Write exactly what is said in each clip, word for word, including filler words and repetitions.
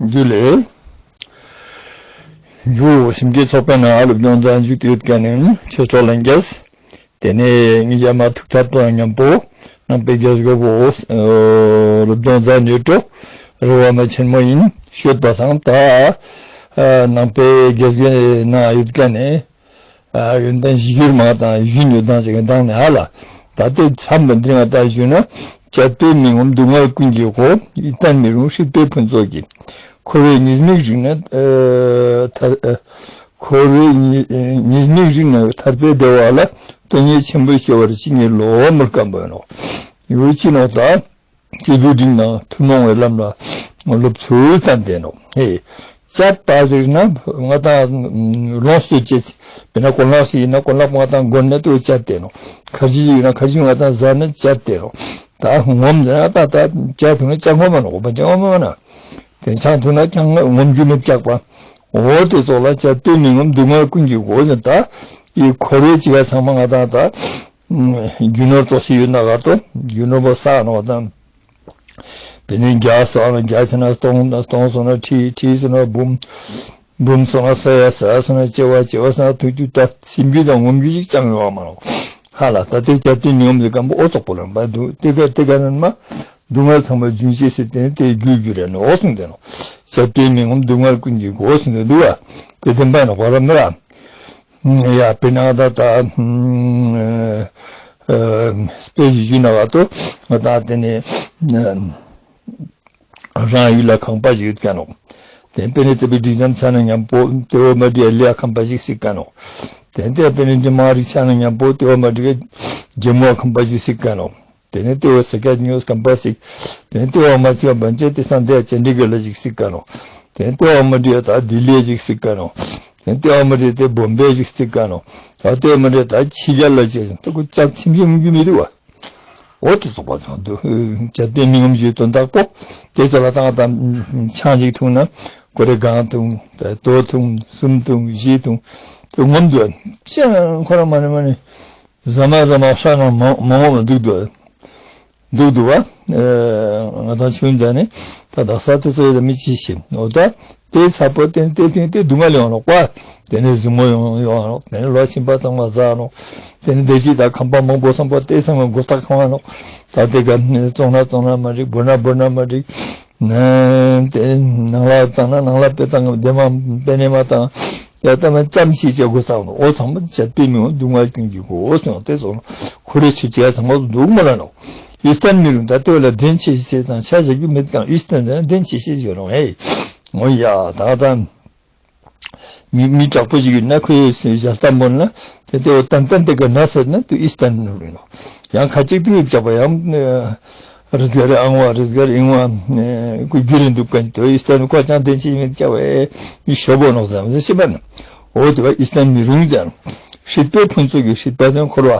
ཇུ་ལེ། ཇུ་སེམས་བསྐྱེད་ཚོགས་པའི་ནང་སློབ་སྦྱོང་མཛད་བཞུགས་ཡོད་མཁན་ནི་ཆོས་གྲོགས་ལྷན་རྒྱས། དེ་ནས་ངེད་ཅག་མ་ཐུག་ཐབས་དང་མཉམ་པོ་ནང་པའི་རྒྱལ་སྒོ་བོ་སློབ་སྦྱོང་མཛད་ནུས་འགྲོ་རེ་བ་མ་ཆེན་མོ་ཡིན་ཤོད་པ་དང་ད་ནང་པའི་རྒྱལ་སྒོའི་ནང་ཡོད་མཁན་ནི། ཡོན་ཏན་གཞིར་གྱུར་མ་དང་ཡུལ་ཉོ་དང་ཞིག་གི་དང་ནས་ཧ་ལ། ད་ལྟའི་མཚམས་པ་འདི་ང་ལྟར་ཞུས་ན། སྤྱད་པས་མི་ངོམས་སྡུག་བསྔལ་ཀུན་གྱི་སྒོ། ཡིད་བརྟན་མི་རུང་སྲིད་པའི་ཕུན་ཚོགས་ཀྱི། འཁོར་བའི་ཉེས་དམིགས་རིག་ན་ཐར། འཁོར་བའི་ཉེས་དམིགས་རིག་ན་ཐར་པའི་བདེ་བ་ལ། དོན་གཉེར་ཆེན་པོ་སྐྱེ་བར་ཅི་ནུས་ལོ། མི་སྐམ་པོ་ཡིན་ནོ། ཡོད་ཅི་ནོ་ད། སྐྱེས་བུ་འབྲིང་དང་ཐུན་མོང་བའི་ལམ་ལ་སློབ་ཚུལ་ཙམ་བསྟན་ནོ། ཧེ། སྤྱད་པ་ཟེར་ན་ང་དང་ལོངས་སྤྱོད་ཅེས། དཔེར་ན་གོན་ལག་ཞིག་ཡིན་ན་གོན་ལག་ང་དང་གོན་ནས་དུ་སྤྱད་དེ་ནོ། ཁར་ཇི་ཞིག་ཡིན་ན་ཁར་ཇི་ང་དང་བཟའ་ནས་སྤྱད་དེ་ནོ། ད་ངོམས་ཟེར་ན་ད་ད་སྤྱད་ཐུབ་ན་སྤྱད་ངོམས་མ་ནོ། གོ་པ་སྤྱད་ངོམས་མ་ན། དེ་ཆང་འཐུང་ན་ཆང་ངོམས་རྒྱུ་མི་སྐྱག་པ། འོ་དེ་ཙོགས་ལ་སྤྱད་པས་མི་ངོམས་སྡུག་བསྔལ་ཀུན་གྱི་སྒོ་ཟེར་ད། ཡི་འཁོར་བའི་ཅི་ག་ཚང་མ་ང་དང་ད། རྒྱུ་ནོར་ཙོགས་ཤིག་ཡོད་ན་ག་ཏོ་རྒྱུ་ནོར་པོ་བསགས་ནོ་དང་། དཔེར་ན་བརྒྱ་བསགས་ན་བརྒྱ་ཆ་ན་སྟོང་། སྟོང་སོང་ན་ཁྲི། ཁྲི་སོང་ན་འབུམ། འབུམ་སོང་ན་ས་ཡ། ས་ཡ་སོང་ན་བྱེ་བ། བྱེ་བ་སོང་ན་ཐུགས་རྒྱུད། ད་སེམས་རྒྱུད་དང་ངོམས་རྒྱུད་ཅིག་ཅང་ཡོང་བ་མ་རུང་། ཧ་ལ་ད་ལྟའི་སྤྱད་པས་མི་ངོམས་ཟེར་མཁན་པོ་འོ་ཙོག་པོ་ལ་མ་འདུག་དེ་ག་དེ་ག་ནས་མ་སྡུག་བསྔལ་ཚང་མ་རྒྱུན་ཆད་ཟེར་དེ་ནི་དེ་རྒྱུ་རྒྱུ་རེད་ནོ་གསུངས་ཏེ་ནོ། སྤྱད་པས་མི་ངོམས་སྡུག་བསྔལ་ཀུན་གྱི་སྒོ་ཟེར་ནས་འདུག་བ། དེ་བདེན་པ་ནོ་བ་ར་མི་ར། ཡ་དཔེར་ན་ད་ལྟ་དཔེ་ཞིག་ཞུས་ན་བ་ཏོ་ང་ད་དེ་ནས་རང་ཡུལ་ལ་ཁང་པ་ཞིག་ཡོད་ཀ་ནོ། དེ་དཔེར་ན་རྩེ་པའི་སྒྲིག་མཚམས་ཚ་ན་མཉམ་པོ་དེ་བ་མ་བྲིས་ལས་ཁང་པ་ཞིག་སྲིད་ཀ་ནོ། དེ་དེ་དཔེར་ན་འདྲེ་མ་རིག་ཆ་ན་མཉམ་པོ་དེ་བ་མ་བྲིས་རྒྱལ་མོ་ཁང་པ་ཞིག་སྲིད་ཀ་ནོ། དེ་ནས་ལྟེ་བ་ས་སྐྱ་ཉོས་སྐམ་པ་ཞིག་དེ་ནས་ལྟེ་བ་མ་ཚིག་པ་བན་ཆེ་དེ་སང་དེ་ཅན་འདྲི་ག་ལ་ཞིག་སྲིད་ཀ་ནོ། དེ་ནས་ལྟེ་བ་མ་འདྲི་ཡ་ད་ལྡི་ལི་ཞིག་སྲིད་ཀ་ནོ། དེ་ནས་ལྟེ་བ་མ་འདྲི་དེ་བོམ་བེ་ཞིག་སྲིད་ཀ་ནོ། ད་ལྟེ་བ་མ་འདྲི་ད་ཕྱི་རྒྱལ་ལ་ཞིག་ད་ཁོ་ལྕགས་ཚིམ་ཞིག་མི་རྒྱུ་མི་འདུག་བ། འོ་དེ་ཚོགས་པ་ཚང་འདུག་སྤྱད་པས་མི་ངོམས་ཞེས་དོན་དག་པོ་དེ་ཚོ་ལ་བཏང་དང་ཆང་ཞིག་འཐུང་ན་ཀོ་རེ་གང་འཐུང་། ད་དོ་འཐུང་། གསུམ་འཐུང་། བཞི་འཐུང་། དེ་ངོམས་འདུག་བ། ཅང་ཁོ་རང་མ་ནི་མ་ནི། ཟ་མ་ཟ་མ་ཧྲ་ན་མ་མ་འོངས་ལ་འདུག་འདུག་འདུག་འདུག་བ། ང་དང་ཆུང་ཙང་ནས་ད་དག་ས་དེ་ཚོ་ཡོད་མི་ཅི་ཤེས་འོ་ད། དེ་ཚ་པོ་དེ་དེ་དེ་དེ་སྡུག་བསྔལ་ཡོང་ནོག་པ། དེ་ནས་གཟུགས་མོ་ཡོང་ཡོང་ནོག་དེ་ནས་ལོ་ཕྱིན་པ་ཚང་མ་ཟ་ནོག་དེ་ནས་བདེ་སྐྱིད་དང་ཁམས་པ་མང་པོ་སོང་པ་དེ་ཚང་མ་མགོ་ཐག་ཁང་བ་ནོག་ད་དེ་ག་ནས་བཙོང་ན་བཙོང་ན་མ་འགྲིག་བུར་ན་བུར་ན་མ་འགྲིག་ནས་དེ་ནང་ལ་བཏང་ན་ནང་ལ་དཔེ་བཏང་དེ་མ་དཔེ་ནས་མ་བཏང་། ཡ་ད་མ་ཙམ་ཞིག་བྱེད་དགོས་བསམ་ནོ། འོ་ཚང་མ་སྤྱད་པས་མི་ངོམས་སྡུག་བསྔལ་ཀུན་གྱི་སྒོ་འོ་སོང་དེ་སོང་ཁོ་རེ་ཆུ་བྱས་ཚང་མ་འདུག་མ་ལ་ནོ། ཡིད་བརྟན་མི་རུང་ད་ལྟོས་ལ་བདེན་ཆེ་ཤེས་དང་ཆ་བཞག་རྒྱུ་མེད་ཀྱང་ཡིད་བརྟན་དང་བདེན་ཆེ་ཤེས་ཞིག་རུང་ཨེ། འོ་ཡ་ད་ད། མི་མི་དྲག་པོ་ཞིག་ཡོད་ན་ཁོའི་ཞལ་ལྟ་མོ་ན་དེ་ལྟེ་བ་ཏན་ཏན་དེ་ག་ན་ཟེར་ན་དུ་ཨིས་ཏན་ནུ་རུ་ནོ། ཡང་ཁ་ཅིག་ཏུ་ཡོད་ཀྱག་པ་ཡང་རིས་ག་རེ་ཨང་བ་རིས་ག་རེ་ཨིང་བ་ཀུ་རྒྱུ་རེ་འདུག་གན་དུ་ཨིས་ཏན་ཁོ་ཅང་དེ་ཅི་མེད་ཀྱག་པ་མི་ཤོ་བོ་ནོག་ཟེར་ཟེར་ཤི་པ་ན། འོ་དུ་བ་ཨིས་ཏན་མི་རུང་ཟེར། སྲིད་པའི་ཕུན་ཚོགས་ཀྱི་སྲིད་པ་ཟེར་འཁོར་བ་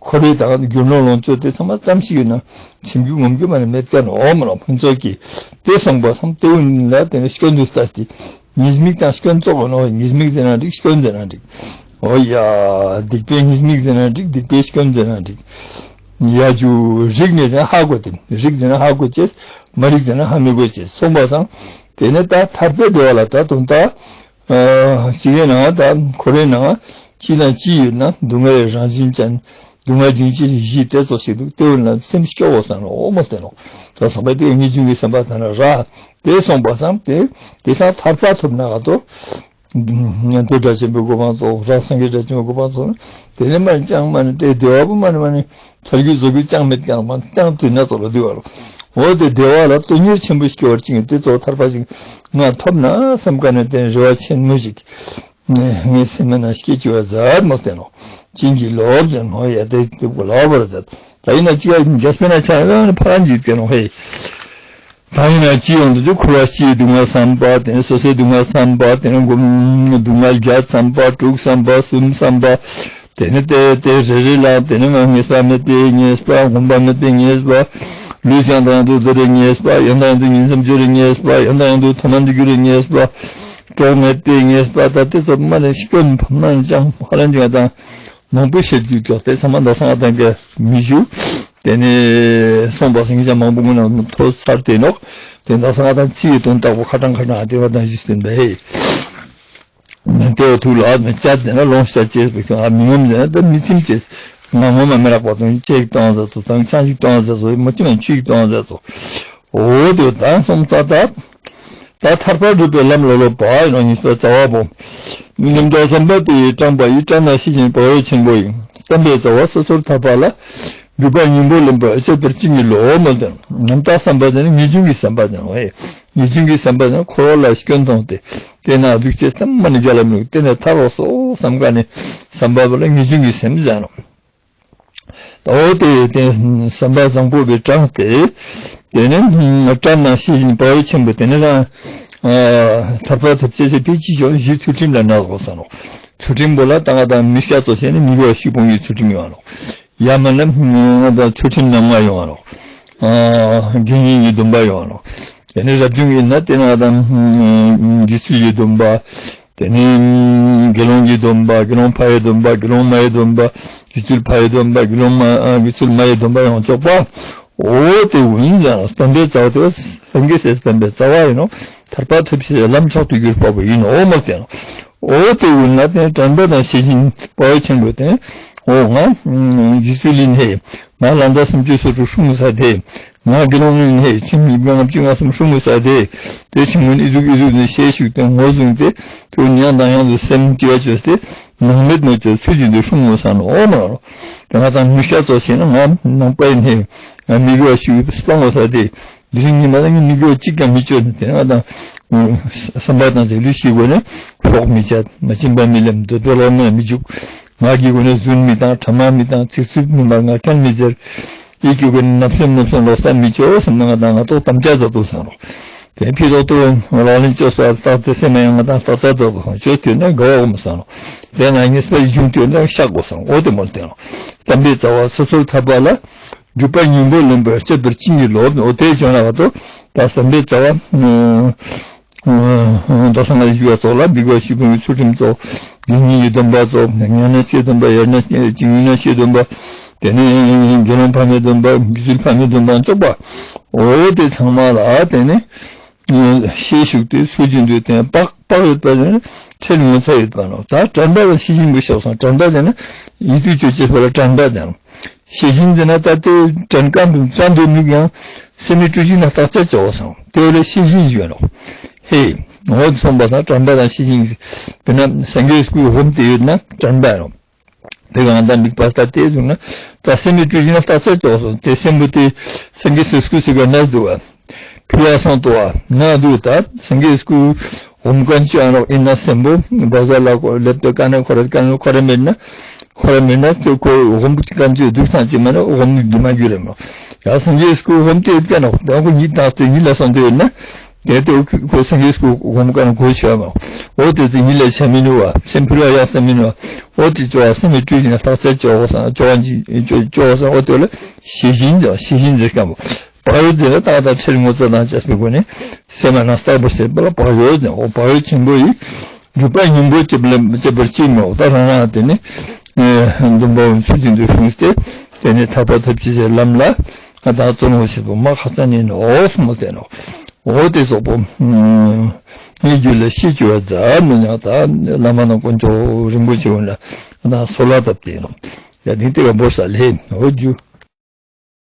འཁོར་བའི་དང་རྒྱུ་ནོར་ལོངས་སྤྱོད་དེ་ཚང་མ་ཙམ་ཞིག་ཡོད་ན་ཁྱིམ་རྒྱུ་ངོམ་རྒྱུ་མ་ནི་མེད་ཀྱག་ནོ་འོ་མ་ནོ་ཕུན་ཚོགས་ཀྱི་དེ་སོང་པ་སང་དེ་འུ་ལ་དེ་ནི་སྐྱོན་དུ་ལྟ་སྟེ། ཉེས་དམིགས་དང་སྐྱོན་ཙོགས་ནོ། ཉེས་དམིགས་ཟེར་ན་འགྲིག་སྐྱོན་ཟེར་ན་འགྲིག་འོ་ཡ། སྡིག་པའི་ཉེས་དམིགས་ཟེར་ན་འགྲིག་སྡིག་པའི་སྐྱོན་ཟེར་ན་འགྲིག་ཡ་ཇུ་རིག་ནས་ཟེར་ན་ཧ་གོ་སྟེ་རིག་ཟེར་ན་ཧ་གོ་ཅེས་མ་རིག་ཟེར་ན་ཧ་མི་གོ་ཅེས་སོང་པ་སང་དེ་ནས་ད་ཐར་པའི་བདེ་བ་ལ་ད་དུང་ད་ཅི་གའི་ནང་ད་འཁོར་བའི་ནང་ཅི་དང་ཅི་ཡོད་ན་སྡུག་བསྔལ་རང་བཞིན་ཅན་སྡུག་བསྔལ་རྒྱུན་ཅི་བཞི་དེ་ཙོགས་ཤིག་འདུག་དེ་བས་ན་སེམས་སྐྱོ་བོ་སང་ལ་འོ་མ་བསྟན་ནོ། ད་སོང་པ་དེ་ངེས་འབྱུང་གི་སེམས་པ་ད་ན་ར། དེ་སོང་པ་སང་དེ་དེ་སང་ཐར་པ་ཐོབ་ན་ག་ཏོ། ཉན་ཐོས་སྒྲ་ཆེན་པོའི་གོ་འཕང་ཚོགས་རང་སངས་རྒྱས་སྒྲ་ཆེན་པོའི་གོ་འཕང་ཚོགས་དེ་ནས་མ་ནི་ཅང་མ་ནི་དེ་བདེ་བ་པོ་མ་ནི་མ་ནི་ཚར་རྒྱུ་བཟོ་རྒྱུ་ཅང་མེད་ཀྱང་མ་ནི་ཏང་དུས་ན་ཚོགས་ལ་འདུས་བ་ལོ། འོ་དེ་བདེ་བ་ལ་དོན་གཉེར་ཆེན་པོ་སྐྱེ་བར་བྱིན་དེ་ཚོགས་ཐར་པ་ཞིག་ང་ཐོབ་ན་བསམ་ཀ་ནས་དེ་རེ་བ་ཆེན་མོ་ཞིག་ངའི་སེམས་ནང་སྐྱེ་བཅུག་པ་མཛད་མོ་བསྟན་ནོ། བྱིན་གྱིས་རློབས་ཟེར་ནོ་ཡ་དེ་དེ་ལོག་པར་མཛད། ད་ཡིན་ན་ཅི་ཡ་རྒྱ་སྤེ་ན་ཆ་ཡང་ཕ་རང་གྱིས་བསྟན་ནོ་ཧེ། ད་ཡིན་ན་སྤྱི་ཡོངས་དུ་འཁོར་བ་སྤྱིའི་སྡུག་བསྔལ་བསམ་པ་དེ་ནས་སོ་སོའི་སྡུག་བསྔལ་བསམ་པ་དེ་ནས་སྡུག་བསྔལ་བརྒྱད་བསམ་པ་དྲུག་བསམ་པ་གསུམ་བསམ་པ། དེ་ནས་དེ་དེ་རེ་རེ་ལ་དེ་ནས་མ་ངེས་པ་མེད་པའི་ངེས་པ་སྒོམ་པ་མེད་པའི་ངེས་པ། ལུས་ཡང་དག་ཡང་དུ་རྫོགས་པའི་ངེས་པ་ཡང་དག་ཡང་དུ་ཉིང་མཚམས་སྦྱོར་བའི་ངེས་པ་ཡང་དག་ཡང་དུ་ཐ་མལ་དུ་འགྱུར་བའི་ངེས་པ། གྲོགས་མེད་པའི་ངེས་པ་ད་དེ་ཚོ་མ་ནས་སྐྱོན་ཕམ་ན་ཅང་ཧ་ལམ་ཅིག་ང་དང་མང་པོ་བཤད་རྒྱུ་ཀྱོག་དེ་ཚང་མ་ད་སང་ང་དང་ག་མི་ཞུ། དེ་ནས་སོང་པ་སང་ཅང་མང་པོ་ངུ་ན་ཐོ་ཚར་དེ་ནོག་དེ་འདྲ་སོང་ང་དང་ཚིག་གི་དོན་དག་པོ་ཁ་གྲངས་ཁ་གྲངས་དེ་བ་དང་གཞི་བསྟན་པས། མི་དེ་ཐུགས་ལ་མི་བཅད་དེ་ན་ལོངས་སྤྱད་ཅེས་པའི་ཁྱོད་ཨ་མི་ངོམས་དེ་ན་ད་མི་ཚིམ་ཅེས། ང་ངོ་མ་མི་རག་པ་དང་ཅེས་གཏོང་ཟ་ཚོ་དང་ཆང་ཞིག་གཏོང་ཟ་ཚོ་མ་ཅི་མ་ཆུ་ཞིག་གཏོང་ཟ་ཚོ། འོ་དེ་དང་སོང་ད་ད། ད་ཐར་པ་སྒྲུབ་པའི་ལམ་ལ་སློབ་པ་ཡིན་ནོ་གཉིས་པའི་རྩ་བ་པོ། ཉམས་རྟོགས་བསམ་པ་དེ་ཡིས་དྲངས་པ་ཡི། དྲན་ན་ཤེས་བཞིན་དཔའ་བོ་ཆེན་པོ་ཡིས། བསམ་པའི་རྩ་བ་སོ་སོར་ཐར་པ་ལ། སྒྲུབ་པ་སྙིང་པོ་ལེན་པར་བྱེད་པར་བྱིན་གྱིས་རློབས་མོལ་ཏེ། ཉམས་རྟོགས་བསམ་པ་ཟེར་ན་ངེས་འབྱུང་གི་བསམ་པ་ཟེར་ནོ། ངེས་འབྱུང་གི་བསམ་པ་ཟེར་ན་འཁོར་བ་ལ་སྐྱོན་མཐོང་སྟེ། དེ་ན་སྡུག་ཅེས་བསམ་མ་ནི་རྒྱ་ལ་མི་དེ་ནས་ཐར་རོགས་སོ་བསམ་ག་ནས་བསམ་པ་ལ་ངེས་འབྱུང་གི་སེམས་ཟེར་ནོ། ཨོ་དེ་དེ་བསམ་པ་བཟང་པོ་བའི་དྲངས་ཏེ། དེ་ནས་དྲན་ན་ཤེས་བཞིན་དཔའ་བོ་ཆེན་པོ་དེ་ནས་རང་ཐར་པ་ཐོབ་ཅེས་ཟེར་དེ་ཅི་ཞོག་གཞི་ཚུལ་ཁྲིམས་ལ་གནས་དགོས་ས་ནོ། ཚུལ་ཁྲིམས་པོ་ལ་ད་ང་དང་མི་སྐྱ་ཚོ་བྱས་ནས་མི་དགེ་བ་བཅུ་སྤོང་གི་ཚུལ་ཁྲིམས་ཡོང་ནོ། ཡང་མིན་ན་ང་དང་ཚུལ་ཁྲིམས་རྣམ་ལྔ་ཡོང་ནོ། དགེ་བསྙེན་གྱི་སྡོམ་པ་ཡོང་ནོ། དེ་ནས་རབ་བྱུང་ཡིན་ན་དེ་ན་ང་དང་དགེ་ཚུལ་གྱི་སྡོམ་པ། དེ་ནས་དགེ་སློང་གི་སྡོམ་པ། དགེ་སློང་ཕ་ཡི་སྡོམ་པ། དགེ་སློང་མ་ཡི་སྡོམ་པ། དགེ་ཚུལ་ཕ་ཡི་སྡོམ་པ། དགེ་སློང་མ་དགེ་ཚུལ་མ་ཡི་སྡོམ་པ་ཡང་གཅོག་པ། འོ་དེ་འུན་ཟེར་ན་བསྟན་པའི་རྩ་བ་དེ་སངས་རྒྱས་སའི་བསྟན་པའི་རྩ་བ་ཡིན་ནོ། ཐར་པ་ཐོབ་ཕྱིར་ལམ་མཆོག་ཏུ་གྱུར་པ་པོ་ཡིན་ནོ་མོལ་ཏེ་ནོ། འོ་དེ་འུན་ལ་དེ་དྲན་པ་དང་ཤེས་བཞིན་དཔའ་བོ་ཆེན་པོ་དེ། འོ་ང་དགེ་ཚུལ་ཡིན་ཧེ། ང་ལ་ད་སུམ་ཅུ་སོ་དྲུག་སྲུང་ས་དེ། ང་དགེ་སློང་ཡིན་ཧེ། ཁྱིམ་ཉིས་བརྒྱ་ལྔ་བཅུ་ང་གསུམ་སྲུང་ས་དེ། དེ་ཆུང་ངུ་ཨི་ཟུག་ཨི་ཟུག་ནས་ཤེས་ཤུགས་དེ་ངོ་བཟུང་སྟེ། དེ་ཉང་དང་ཡང་དུ་སེམས་ཅི་བ་བཅོས་ཏེ། ནང་མེད་ནོ་ཅོ་ཚུལ་གྱིས་འདི་སྲུང་ངོ་ས་ནོ་ཨོ་མ་རོ། དེ་ང་དང་མི་སྐྱ་ཚོ་བྱས་ན་ང་ནང་པའི་ནས་ང་མི་དགེ་བ་ཞིག་སྤང་ངོ་ས་དེ། འདི་རིང་ཉི་མ་ལ་ངས་མི་དགེ་བ་གཅིག་ཀྱང་མི་བཅོས་ནས་དེ་ང་དང་བསམ་པ་དང་ཟེར་ལུས་ཤིག་དགོས་ནས་སྲོག་མི་བཅད། མ་བྱིན་པ་མི་ལེན། འདོད་པའི་བླ་མ་མི་འཇུག་ང་གི་སྒོ་ནས་རྫུན་མི་བཏང་། ཕྲ་མ་མི་བཏང་། ཚིག་རྩུབ་མི་འབར། ངག་འཁྱལ་མི་ཟེར། ཡིད་ཀྱི་སྒོ་ནས་བརྣབ་སེམས་གནོད་སེམས་ལོག་ལྟ་མི་བྱེད་ཟེར་ན་ང་དང་ང་ཏོག་དམ་བཅའ་མཛད་དུ་སོང་རོགས། དེ་ཕྱི་ལོག་ཏུ་ལག་ལེན་བཅོས་ས་རྟགས་དེ་སེམས་ཡང་ང་དང་རྟགས་མཛད་དུ་སོང་བཅོས་དུས་ན་དགའ་བ་མི་སོང་རོགས། དེ་ན་ངེས་པའི་གཞུང་དུས་ན་བཤགས་དགོས་སོང་འོ་དེ་མོ་བསྟན་རོགས། བསམ་པའི་རྩ་བ་སོ་སོར་ཐར་པ་ལ། སྒྲུབ་པ་སྙིང་པོ་ལེན་པར་བྱེད་པར་བྱིན་གྱིས་རློབས་ནས་འོ་དེ་བྱུང་ན་བ་དོ། ད་བསམ་པའི་རྩ་བ། ད་སང་ང་ཞུ་བ་ཚོགས་ལ་འབིགས་པ་ཤི་ཕུང་གི་ཚུལ་ཁྲིམས་ཚོགས། དགེ་བསྙེན་གྱི་སྡོམ་པ་ཚོགས། ཉ་ན་ཤེས་སྡོམ་པ། ཡར་ན་ཤེས་སྡོམ་པ། དེ་ནས་དགེ་སློང་ཕ་མའི་སྡོམ་པ། དགེ་ཚུལ་ཕ་མའི་སྡོམ་པ་བཅོག་པ། འོ་དེ་ཚང་མ་ལ་དེ་ནས་ཤེས་ཤུགས་དེ་ཚུལ་གྱིས་འདུག་དེ་བག་བག་ཡོད་པ་དེ་ནས་ཁྲེལ་ངོ་ཚ་ཡོད་པ་ནོ། ད་དྲན་པ་ལ་ཤེས་བཞིན་པོ་ཤོག་སང་དྲན་པ་དེ་ནས་ཡིད་དུ་བཅོས་བྱེད་པ་ལ་དྲན་པ་དང་། ཤེས་བཞིན་དེ་ན་ད་ལྟའི་དྲན་ཁམས་དུ་བཙན་དུ་མིག་ཡང་སེམས་མི་སྤྲོས་བཞིན་ན་བརྟག་དཔྱད་བྱ་བ་སང་དེ་ལ་ཤེས་བཞིན་ཞུ་ནོ། ཧེ། ངོ་མཚོན་པ་སང་དྲན་པ་དང་ཤེས་བཞིན་དེ་ན་སངས་རྒྱས་སྐུའི་འོམ་དེ་ཡོད་ན་དྲན་པ་རོ། དེ་གང་ལྟར་མིག་པ་ལྟ་སྟེ་བཟུང་ན་ད་སེམས་མི་སྤྲོས་བཞིན་ན་བརྟག་དཔྱད་བྱ་བ་སང་དེ་སེམས་པོ་དེ་སངས་རྒྱས་སྐུ་ཟེར་ག་ན་འདུག་བ། ཕི་ཡ་སོང་དུ་བ་ན་འདུག་ད་སངས་རྒྱས་སྐུ། འོམ་ཀན་ཅི་ཨ་ནོ་ཨིན་ན་སེམས་པོ་བ་ཟ་ལ་ཁོ་ལེབ་ཏེ་ཀ་ནེ་ཁོ་ར་ཀ་ནེ་ཁོ་ར་མེད་ན། ཁོ་ར་མེད་ན་དེ་ཁོ་འོམ་ཀན་ཅི་སྡུག་ཐང་ཅི་མ་ནེ་འོམ་ནི་འདི་མ་རྒྱུ་རེ་མོ། ཡ་སངས་རྒྱས་སྐུ་འོམ་དེ་ཡོད་ཀ་ནོ་ད་ཁོ་ཉིད་དང་དེ་ཉིད་ལ་སོང་དེ་ཡོད་ན། དེ་དེ་ཁོ་སངས་རྒྱས་སྐུ་འོམ་ཀ་ནེ་གོ་ཆོད་མོ། འོ་དེ་དེ་ཉིད་ལ་ཆ་མི་ནུ་བ་སེམས་ཕུལ་བ་ཡག་ས་མི་ནུ་བ། འོ་དེ་ཅོ་བ་སེམས་མི་སྤྲོས་ཤིང་བརྟག་དཔྱད་ཅོ་བ་སང་ཅོ་བ་ཅོ་བ་སང་འོ་དེ་ལ་ཤེས་བཞིན་ཅོ་ཤེས་བཞིན་ཟེར་ཀ་མོ། བག་ཡོད་དེ་ལ་ཏག་ཏག་ཁྲེལ་ངོ་ཚ་དང་བཅས་པའི་སྒོ་ནས་སེམས་ལ་ན་བརྟག་པར་བྱེད་པ་ལ་བག་ཡོད་ཅིང་འོ་བག་ཡོད་ཆེན་པོ་ཡིས་སྒྲུབ་པ་སྙིང་པོ་བྱེད་པ་ལ་བྱེད་པར་བྱེད་མི་འོ་ད་རང་རང་དེ་ནི་སྡོམ་པ་འོ་ཚུལ་བཞིན་དུ་བསྲུངས་ཏེ་དེ་ནི་ཐར་པ་ཐོབ་ཅེས་ལམ་ལ་ང་དང་བརྩོན་འོ་བྱེད་པ་མ་ཁག་ཅན་ཡིན་འོ་གསུངས་པ་བསྟན་ནོ། འོ་དེ་སོགས་པོ་ངའི་རྒྱུད་ལ་ཤེས་བཅུག་པ་མཛད་ནོ་ཡང་ད་བླ་མ་དང་དཀོན་མཆོག་རིན་པོ་ཆེ་འོ་ལ་ང་དང་གསོལ་བ་བཏབ་སྟེ་ཡིན་ནོ། ཡ་དེ་དེ་བ་འབོར་ས་ལས་འོ་རྒྱུ།